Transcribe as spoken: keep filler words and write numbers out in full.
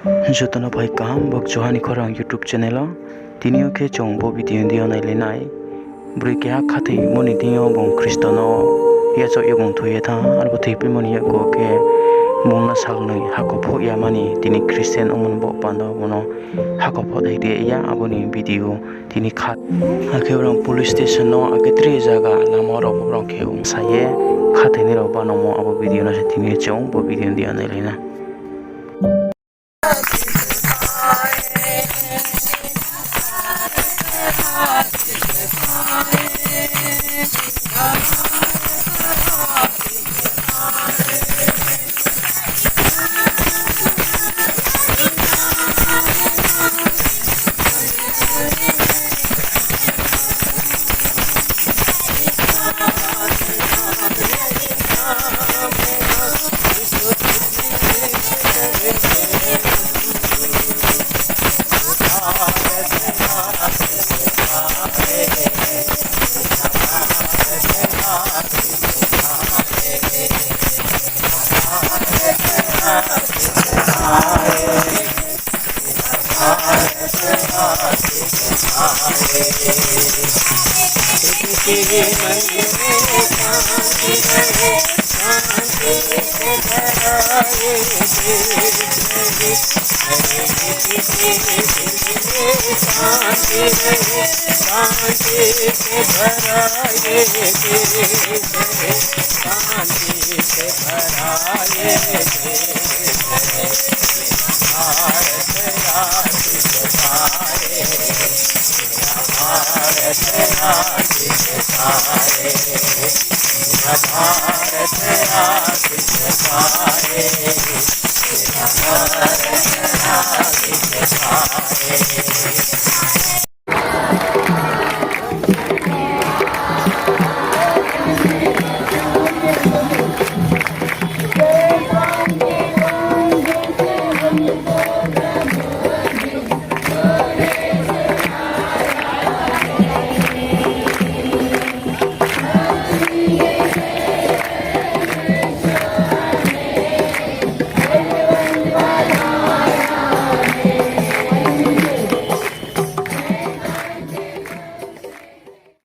Joto no phai kaham bo Johani Khorang YouTube channel o. Tini yo khe chung bo video ni deing yo nailai nai. Broi keha khathoimo ni deing yo bung Khristo no yachaoh ye bung thoi ye thanng ha, arphuh thoipaimo ni yakgu khe bung no salnoi hakhor phoh ya mani tini Christian ongmo ni baoh panda bung no hakhor phoh thai de ya, abo ni video tini kha. Akhe brao police station no akhe tre zaga lama rao pho brao khe ongsa ye khathoinai rao banangmo abo video no se tini yo chung bo video ni deing yo nailai na.